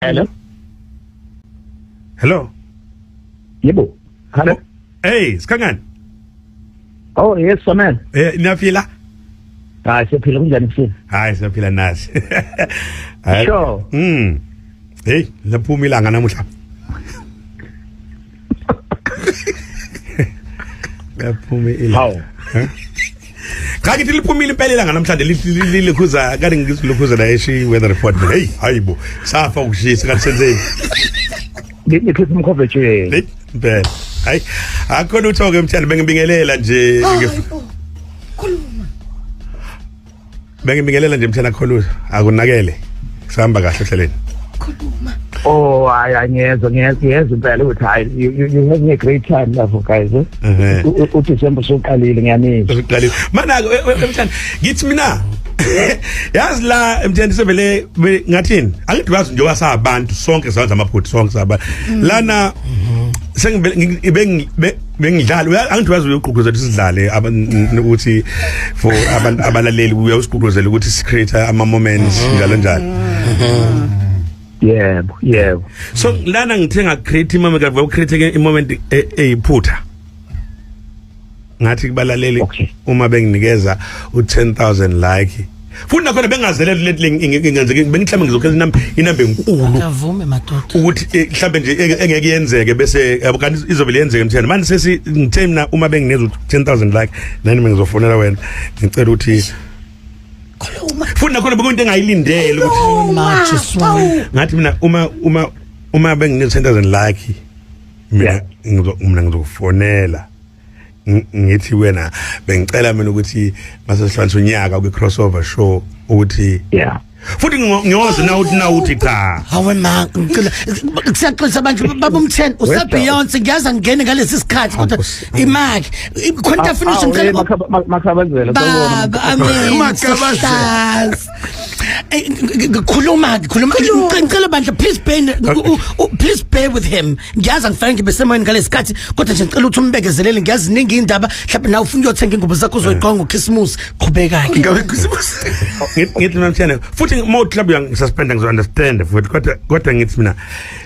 Hello. Hello. Yebo. Hello. Oh, hey, sikhangani. Oh yes, man. Eh, niyaphila? Hayi, siyaphila, kunjani kusini? Hayi, siyaphila nasi. Hayi. Sure. Hey, laphuma ilanga namuhla. Laphuma ilanga. Hawu. Cha, ngithi liphumile impela ilanga namhlanje, likhuza kade ngizilukhuza la eshi weather report mina. Hey, hayibo. Safa ukushisa kanti senzeni? Ngikhipha umkhovu etsheni. Hey, impela. Hayi, akho lutho ke mthandi, bengibingelela nje. Khuluma. Bengibingelela nje mthandi, akho lutho. Akunakele. Sihamba kahle ohlelweni. Khuluma. Oh, hayi, angiyezwa, ngiyezwa impela ukuthi hayi, you having a great time lapho, guys. Eh? Ehhe. UDecember usuqalile, ngiyanizwa. Usuqalile. Mana mthandi, ngithi mina yazi la mthandi sevele ngathini? Angithi bazi njengoba sabantu sonke sawenza amaphutha, sonke sabantu. Lana sengibele bengidlala, angithi wazi uyogqugquzela ukuthi sidlale ukuthi for abantu abalaleli, uyawusigqugquzela ukuthi si create ama moments njalo njalo. Yebo. So lana ngithe nga create moment, ka create ke i-moment eyiphutha, ngathi kubalaleli uma benginikeza u10000 like, futhi nakhona bengazelele lento ingenzeke, bengihlambe ngizokhetha inamba enkulu. Avume madoda. Ukuthi mhlambe nje engeke yenzeke, bese yabo, kanti izobe yenzeke mthiyane. Manje sesi ngithe mina uma bengineza u10000 like nani, bengizofonela wena ngicela ukuthi Khuluma. Futhi nakhona bekuyinto engayilindele ukuthi Maje swan. Ngathi mina uma bengineza 10000 like mina, mina ngizokufonela, ngithi wena bengicela mina ukuthi mase sihlanganisa unyaka kwi crossover show ukuthi futhi ngiyoze na uthi cha. Hawe ma, ngicela kusiyaxolisa abantu, baba umtheni usa Beyonce, ngiyazi ngene ngalesi sikhathi, kodwa imali khona into afuna usho, ngicela. Makhabazela. Baba, amen. Makhabazela. Ngikhuluma, ngikhuluma, ngicela bandla, please bear with him. Ngiyazi angifanele ngibe semoyeni ngalesi sikhathi, kodwa nje ngicela ukuthi umbekezelele. Ngiyazi iningi indaba, mhlawumbe nawe ufuna uyothenga ingubo zakho uzoyiqonga uChristmas. Qhubeka ke. Ngabe Christmas. Ngithi mina mthiyane, futhi uma uthi mhlawumbe uyangi-suspend, ngizo-understand futhi, kodwa ngithi mina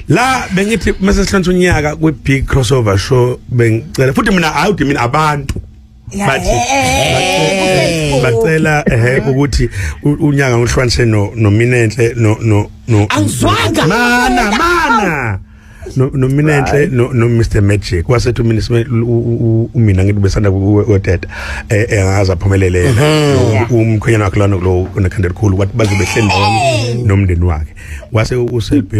la bengithi mase sihlanganisa unyaka kwi-big crossover show, bengicela futhi mina, hayi uthi mina, abantu bathi bacela ehe ukuthi unyaka ngihlukanise no nominenhle no Angizwanga. Mana mana, no nominenhle no Mr Magic, wasethi umina ngithi besanda kuteta engaze aphumelele yena umkhwenyana wakhe lana lo onekhanda elikhulu, wathi bazobe behleli ndawonye nomndeni wakhe, wase uselphi.